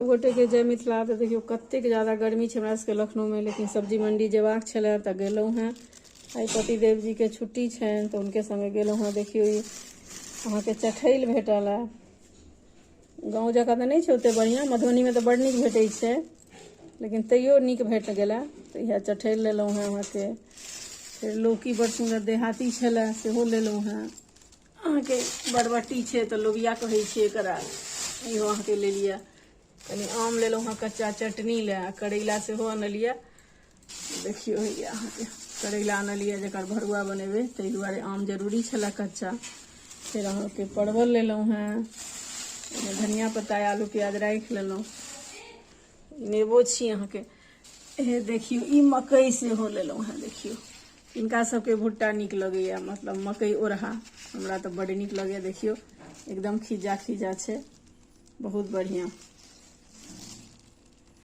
गोटेके जय मिथिला। तऽ देखियौ कतेक ज्यादा गर्मी छै हमरा सबके लखनऊमे, लेकिन सब्जी मंडी जेबाक छलै तऽ गेलहुँ हेँ। आइ पतिदेव जीके छुट्टी छनि तऽ हुनके सङ्गे गेलहुँ हेँ। देखियौ ई अहाँके चठैल भेटल है। गाँव जकाँ तऽ नहि छै ओते बढ़िआँ, मधुबनीमे तऽ बड़ नीक भेटै छै, लेकिन तैयो नीक भेट गेला। तऽ इएह चठैल लेलहुँ हेँ अहाँके। फेर लौकी बड़ सुन्दर देहाती छलै, सेहो लेलहुँ हेँ। अहाँके बरबट्टी छै तऽ लोबिया कहै छियै एकरा, इहो अहाँके लेलियै। कनि आम लेलहुँ हेँ कच्चा चटनी लए, आ करैला सेहो अनलियै। देखियौ हैया अहाँके करैला अनलियै जकर भरुआ बनेबै, ताहि दुआरे आम जरूरी छलै कच्चा। फेर अहाँके परवल लेलहुँ हेँ, ओहिमे धनिया पत्ता आलू प्याज राखि लेलहुँ। नेबो छी अहाँके। हे देखियौ ई मकई सेहो लेलहुँ हेँ। देखियौ हिनका सबके भुट्टा नीक लगैया, मतलब मकई ओरहा, हमरा तऽ बड्ड नीक लगैया। देखियौ एकदम खिज्जा खिज्जा छै, बहुत बढ़िआँ।